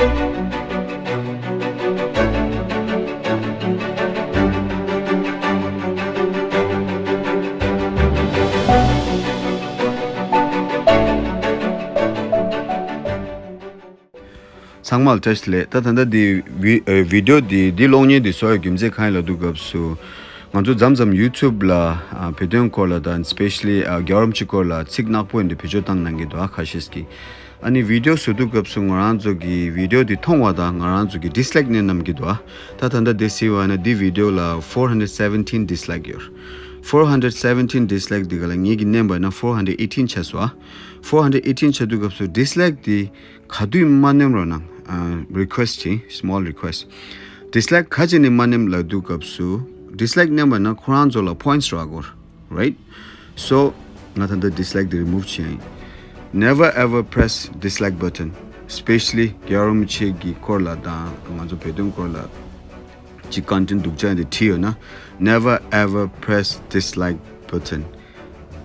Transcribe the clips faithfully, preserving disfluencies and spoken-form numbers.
ཚང་མ་ལ་བཀྲ་ཤིས་བདེ་ལེགས། ད་ད་ལྟ་འདི་བི་ཨ་བི་ཌིའོ་འདི་འདི་གློག་བརྙན་འདི་བཟོ་ཡ་རྒྱུ་མཚན་གང་ཡིན་ལབ་དུས་སྐབས་སུ། ང་ཚོ་མཚམས་མཚམས་ཡུ་ཊུབ་ལ་ཨ་བོད་དོན་སྐོར་ལ་དང་སི་པེ་ཤ་ལི་ཨ་རྒྱལ་བ་རིན་པོ་ཆེ་སྐོར་ལ་ཚིག་ནག་པོ་ཡིན་དུས་བེད་སྤྱོད་བཏང་གནང་གི་འདུག་ཨ་ཁ་ཤས་ཀྱིས། ཨ་ནི་བི་ཌིའོ་བཟོ་དུས་སྐབས་སུ་ང་རང་ཚོ་གི་བི་ཌིའོ་འདི་མཐོང་བ་དང་ང་རང་ཚོ་གི་ཌིས་ལའིག་མནན་གནང་གི་འདུག་ཨ་ད་ད་ལྟ་འདི་གཟིགས་པ་ན་འདི་བི་ཌིའོ་ལ་four hundred seventeen dislike ཡོད། Four hundred seventeen dislike འདི་ག་ལ་ངེད་ཀྱིས་མནན་པ་ན་four hundred eighteen ཆགས་སོང་ཨ། Four hundred eighteen ཆགས་དུས་སྐབས་སུ་ཌིས་ལའིག་འདི་ག་དུས་མ་མནན་རོགས་གནང་། ཨ་རི་ཁུ་ཨེ་སི་ཊི་ཅིག small request། ཌིས་ལའིག་ག་ཅི་ནས་མ་མནན་ལབ་དུས་སྐབས་སུ་ཌིས་ལའིག་མནན་པ་ན་ཁོ་རང་ཚོ་ལ་པོའིནཊ་རག་གོ། Right? So ང་ད་ལྟ་ཌིས་ལའིག་འདི་རི་མུབ་བྱས་ཡིན། Never ever press dislike button, especially རྒྱལ་བ་རིན་པོ་ཆེ་གི་སྐོར་ལ་དང་ང་ཚོ་བོད་དོན་སྐོར་ལ་ཅིག་ཀོན་ཊེན་ཊི་སྡུག་ཅག་འདི་བྲིས་ཡོད་ན། Never ever press dislike button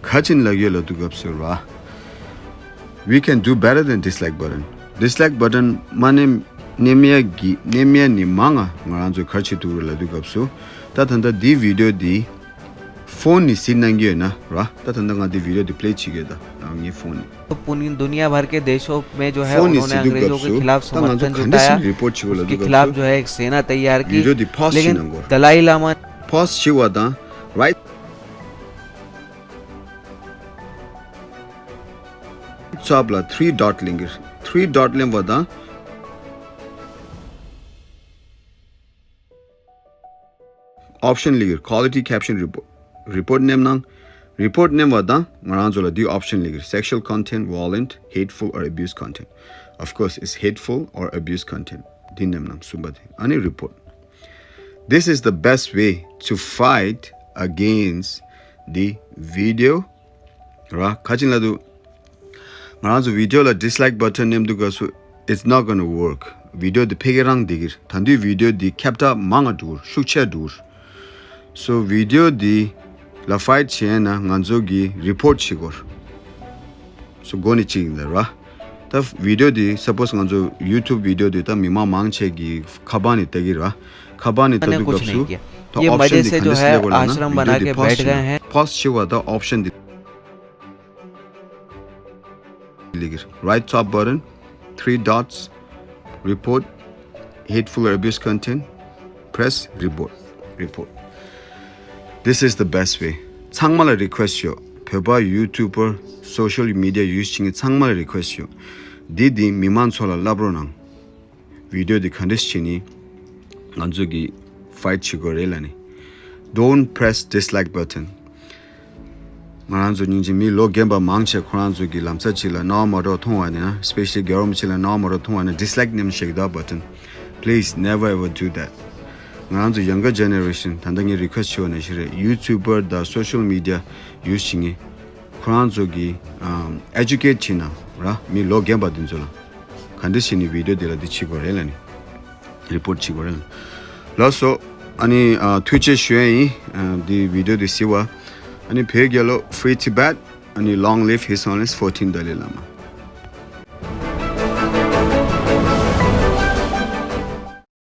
ག་ཅི་ལབ་ཡོད་ལབ་དུས་སྐབས་སུ་ར། We can do better than dislike button. ཌིས་ལའིག་བ་ཊན་མ་མནན་མནན་ཡས་ཀྱི་མནན་ཡས་ནི་མང་ང་ང་རང་ཚོས་ག་རེ་བྱེད་ཐུབ་རེད་ལབ་དུས་སྐབས་སུ། ད་ད་ལྟ་འདི་བི་ཌིའོ་འདི་ཕོན་ནས་གཟིགས་གནང་གི་ཡོད་ན་ར། ད་ད་ལྟ་ང་འདི་བི་ཌིའོ་འདི་པི་ལེ་བྱེད་ཀྱི་ཡོད། ད་ངའི་ཕོན་ནས། तो पूरी दुनिया भर के देशों में जो है, ཕོན་ནས་उन्होंने གཟིགས་དུས་अंग्रेजों के སྐབས་སུ། खिलाफ ད་ང་ཚོ་समर्थन ག་འདྲ་जताया, ཞིག་རི་པོརཊ་བྱེད་དགོས་ལབ་उसके དུས་སྐབས་खिलाफ སུ། जो है एक सेना तैयार की, བི་ཌིའོ་འདི་པོ་སི་བྱེད་གནང་དགོས། लेकिन दलाई लामा ने पॉज བྱེད་པ་དང་རའིཊ། ཚབ་ལ་ཐི་རི་ཌོཊ་ལེན་གི། ཐི་རི་ཌོཊ་ལེན་པ་དང་ཨོབ་ཤན་ལེན་གི། Quality caption report. རི་པོརཊ་མནན་ན། རི་པོརཊ་མནན་པ་དང་ང་རང་ཚོ་ལ་འདི་ཨོབ་ཤན་ལེན་གི། Sexual content, violent, hateful or abuse content. Of course, it's hateful or abuse content. འདི་མནན་ན་གསུམ་པ་དེ། ཨ་ནི་རི་པོརཊ། This is the best way to fight against the video. ར། ག་ཅི་ལབ་དུས། ང་རང་ཚོ་བི་ཌིའོ་ལ་ཌིས་ལའིག་བ་ཊན་མནན་དུས་སྐབས་སུ། It's not gonna work. བི་ཌིའོ་འདི་ཕ་གི་རང་བསྡད་ཀྱི་རེད། ད་དུང་བི་ཌིའོ་འདི་ཁྱབ་བསྒྲགས་མང་ང་འགྲོ་གི་རེད། ཤུགས་ཆེ་འགྲོ་གི་རེད། སོ་བི་ཌིའོ་འདི་ལ་ཕའིཊ་བྱས་ན་ང་ཚོ་གི་རི་པོརཊ་བྱེད་དགོས་རེད། སོ་འགོ་ནས་གཅིག་ཡིན་ད་ར། ད་བི་ཌིའོ་འདི་སཔོ་ཟི་ང་ཚོ་ཡུ་ཊུབ་བི་ཌིའོ་འདི་ད་མི་མང་མང་ཆེ་གི་ཁ་པར་ནས་ལྟ་གི་ར། ཁ་པར་ནས་ལྟ་དུས་སྐབས་སུ། ད་ཨོབ་ཤན་འདི་ག་འདྲས་སེ་ལབ་དགོས་ལབ་ན། བི་ཌིའོ་འདི་པོ་སི་བྱེད་ན། པོ་སི་བྱེད་པ་ད་ཨོབ་ཤན་འདི་ལེན་གི། Right top button, three dots, report, hateful or abuse content, press report, report. This is the best way. ཚང་མ་ལ་རི་ཁུ་ཨེ་སི་ཊི་ཡོད། བོད་པ་ཡུ་ཊུབ་པར་སོ་ཤལ་མི་ཌི་ཡ་ཡུ་སི་བྱེད་མཁན་ཚང་མ་ལ་རི་ཁུ་ཨེ་སི་ཊི་ཡོད། འདི་འདི་མི་མང་ཚོ་ལ་ལབ་རོགས་གནང་། བི་ཌིའོ་འདི་ག་འདྲས་བྱས་ནས་ང་ཚོ་གི་ཕའིཊ་བྱེད་དགོས་རེད་ལབ་ནས། Don't press dislike button. ང་རང་ཚོ་སྙིང་རྗེ། མི་ལོ་རྒན་པ་མང་ཆེ་ཁོ་རང་ཚོ་གི་ལམ་སང་ཅིག་ལ་རྣ་བ་མ་འགྲོ་མཐོང་བ་ཡིན་ན། སི་པེ་ཤ་ལི་རྒྱལ་བ་རིན་པོ་ཆེ་ལ་རྣ་བ་མ་འགྲོ་མཐོང་བ་ཡིན་ན་ཌིས་ལའིག་མནན་ཤེས་ཀྱི་ད་བ་ཊན། Please never ever do that. ང་རང་ཚོ་ཡང་ག་ཇེ་ནེ་རེ་ཤན། ད་ལྟ་ངས་རི་ཁུ་ཨེ་སི་ཊི་བྱས་པ་ནང་བཞིན་རེད། ཡུ་ཊུབ་པར་དང་སོ་ཤལ་མི་ཌི་ཡ་ཡུ་སི་བྱེད་མཁན་ཁོ་རང་ཚོ་གི་ཨེ་ཌུ་ཀེཊ་བྱེད་ན་ར། མི་ལོ་རྒན་པ་འདི་ཚོ་ལ་ག་འདྲས་བྱས་ནས་བི་ཌིའོ་འདི་ལ་འདི་བྱེད་དགོས་རེད་ལབ་ནས། རི་པོརཊ་བྱེད་དགོས་རེད་ལབ་ནས། ལགས་སོ། ཨ་ནི་ཨ་ཐུགས་རྗེ་ཆེ་ཞུ་ཡ་ཡིན། ཨ་འདི་བི་ཌིའོ་འདི་གཟིགས་པ། ཨ་ནི་བོད་རྒྱལ་ལོ། Free Tibet. ཨ་ནི་long live His Holiness fourteen Dalai Lama.